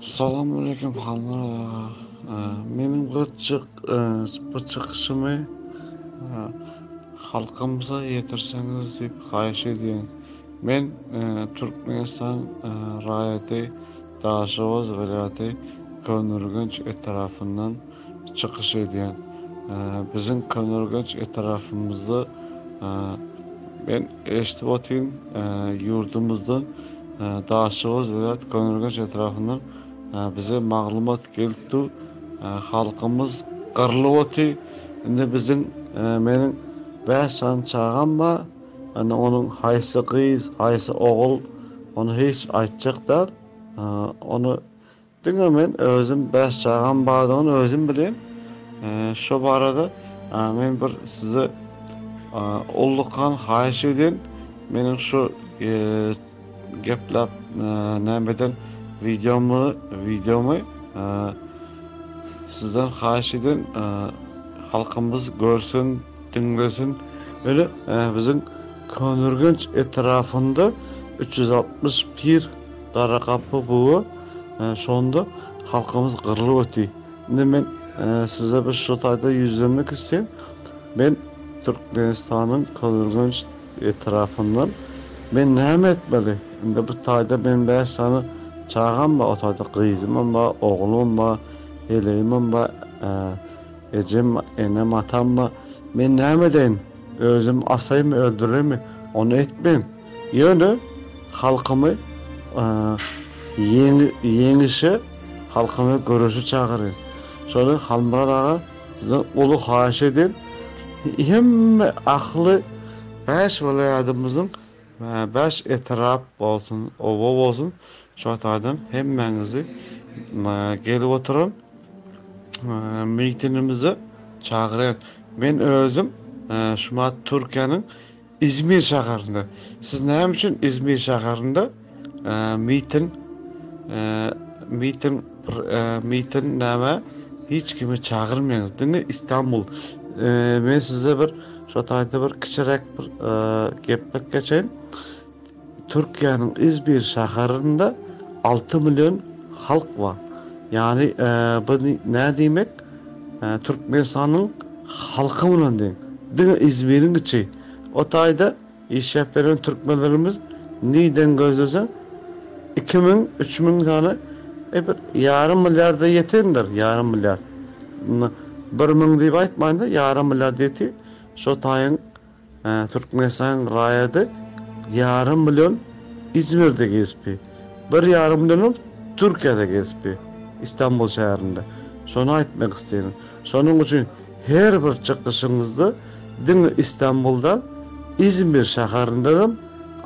Salamaleýkum Halmyrat aga. Meniň bu çyk bu çykyşymy halkymyza ýetirseňiz diýip haýyş edýän. Men Türkmenistan raýaty Daşoguz welaýaty Köneürgenç etrapyndan çykyş edýän. Biziň Köneürgenç etrapymyzda men eşidip otyryn ýurdumyzdan Daşoguz welaýat Köneürgenç etrapyndan bize maglumat gelip dur. Halkymyz gyrlyp otyr. Indi biziň meniň 5 sany çagam bar. Indi onuň haýsy gyz, haýsy ogul ony hiç aýtjak däl. Ony Diňe men özüm bäş çagam bardygyny özüm bilýän. Şo barada men bir size ullakan haýyş edýän. Meniň şu gepläp näme eden wideomy wideomy sizden haýyş edýän halkymyz görsün, diňlesin. Ýöne biziň Köneürgenç etrapynda 361 Garagapy gowy şonda halkymyz gyrlyp öti. Indi men size bir şu taýda ýüzlenmek isleýän. Men Türkmenistanyň Köneürgenç etrapyndan. Men näme etmeli? Indi bu taýda men 5 sany çagam bar, o taýda gyzymam bar, oglumam bar, heleýimem bar, ejem, enem, atam bar. Men näme edeýin? Özüm asaýynmy, öldüreýinmi? Ony etmen. Ýöne halkymy ýeňişe, halkymy göreşe çagyrýan. Şony Halmyrat aga sizden uly haýyş edýän. Hemme ahly bäş welaýadymyzyň bäş etrap bolsun, oba bolsun şo taýdan hemmäňizi gelip oturan mitinimize çagyrýan. Men özüm şumat Türkiýäniň Izmir şäherinde. Siz näme üçin Izmir şäherinde mitin mitin mitin näme hiç kimi çagyrmaýaňyz. Diňe Istanbul. Men size bir şo taýda bir kiçiräk bir geplik geçeýin. Türkiýäniň Izmir şäherinde 6 million halk bar. Ýagny bu nä diýmek? Türkmenistanyň halky bilen deň. Diňe Izmiriň içi. O taýda işläp beren türkmenlerimiz nirden gözleseň 2000, 3000 sany e bir ýarym milliarda ýetendir, ýarym milliard. 1000 diýip aýtmaýyn-da, ýarym milliard ýeti. Şo taýyň Türkmenistanyň raýady ýarym million Izmirde gezipdi. Bir ýarym millionam Türkiýede gezipdi. Istanbul şäherinde. Şony aýtmak isleýärin. Şonuň üçin her bir çykyşyňyzda diňe Istanbuldan Izmir şäherindedem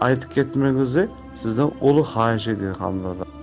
aýdyp gitmegiňizi sizden uly haýyş edýän Halmyrat aga.